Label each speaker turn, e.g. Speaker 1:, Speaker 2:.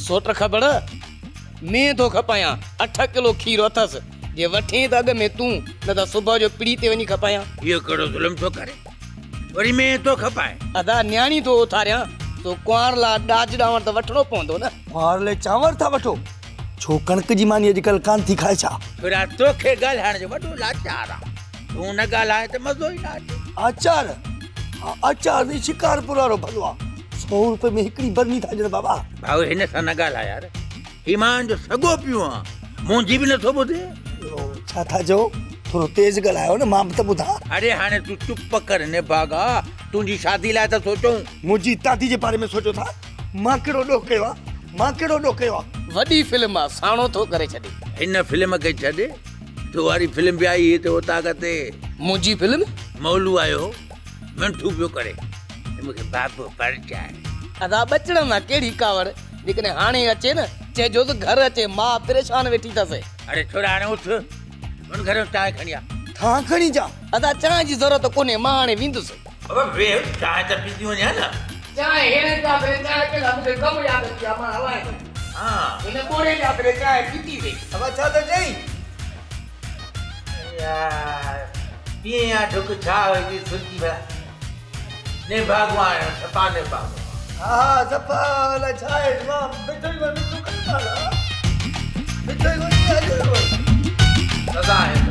Speaker 1: سوٽ کبڙ، مينهن ٿو کپايان، اٺ ڪلو کير اٿس، جي وٺين ته اڳ ۾ تون، نه ته صبح جو پڙي تي وڃي کپايان.
Speaker 2: اهو ڪهڙو ظلم ٿو ڪرين، وري مينهن ٿو کپائين.
Speaker 1: ادا نياڻي ٿو اٿاريان، سو ڪنوار لاء ڏاج ڏانور ته وٺڻو پوندو نه.
Speaker 3: ڪنوار لاء چانور ٿا وٺو؟ ڇو ڪڻڪ جي ماني اڄڪلهه ڪانه ٿي کائي ڇا؟
Speaker 2: ڇورا توکي ڳالهائڻ جو وڏو لاچار آ، تون نه ڳالهائين ته مزو ئي نه اچي.
Speaker 3: آچار؟ ها آچار سائين شڪارپور وارو ڀلو آ، سئو روپئي ۾ هڪڙي برني ٿا ڏين بابا.
Speaker 2: ڀائو هن سان نه ڳالهاء يار، هي مان جو سڳو پيو آن، منهنجي به نٿو ٻڌي.
Speaker 3: ڇا ٿا چئو؟ ٿورو تيز ڳالهايو نه مان به ته ٻڌان.
Speaker 2: اڙي هاڻي تون چپ ڪر نڀاڳا، تنهنجي شادي لاء ته سوچون.
Speaker 3: منهنجي تادي جي باري ۾ سوچو ٿا؟ مان ڪهڙو ڏوهه ڪيو آ؟ مان ڪهڙو ڏوهه ڪيو آ؟
Speaker 1: وڏي فلم آ، ساڻو ٿو ڪري ڇڏي.
Speaker 2: هن فلم کي ڇڏ، تو واري فلم به آئي هتي اوطاق تي.
Speaker 1: منهنجي فلم؟
Speaker 2: مولو آيو هو، منٿون پيو ڪري ته مون کي بابو پرچائي.
Speaker 1: ادا ٻچڙن مان ڪهڙي ڪاوڙ، جيڪڏهن هاڻي اچي نه، چئجوس گهر اچي، ماء پريشان ويٺي اٿس.
Speaker 2: اڙي ڇورا هاڻي اٿ، وڃ گهر جو چانهه کڻي آ.
Speaker 3: ٿان کڻي اچان؟
Speaker 1: ادا چانهه جي ضرورت ڪونهي، مان هاڻي ويندس.
Speaker 2: بابا ويهه چانهه ته پيتي وڃ ها نه.
Speaker 1: چانهه هيڻي چادري چانهه ڪهڙا مون کي ڪم ياد اچي ويا مان هلان ٿو.
Speaker 2: ها.
Speaker 1: هن ٻوڙي چادري چانهه پيتي وئي.
Speaker 3: بابا ڇا ٿو چئين؟
Speaker 2: يار پيئين آ ڍڪ ڇا هئي جي سرڪي ڀلا. نڀاڳو آهيان صفا نڀاڳو.
Speaker 3: ها ها صفا الائي ڇا آهي مان بيٺو ئي ڪونه مٺو ڪري ٿا ها مٺو ئي ڪونه اڄ
Speaker 2: سزا آهي.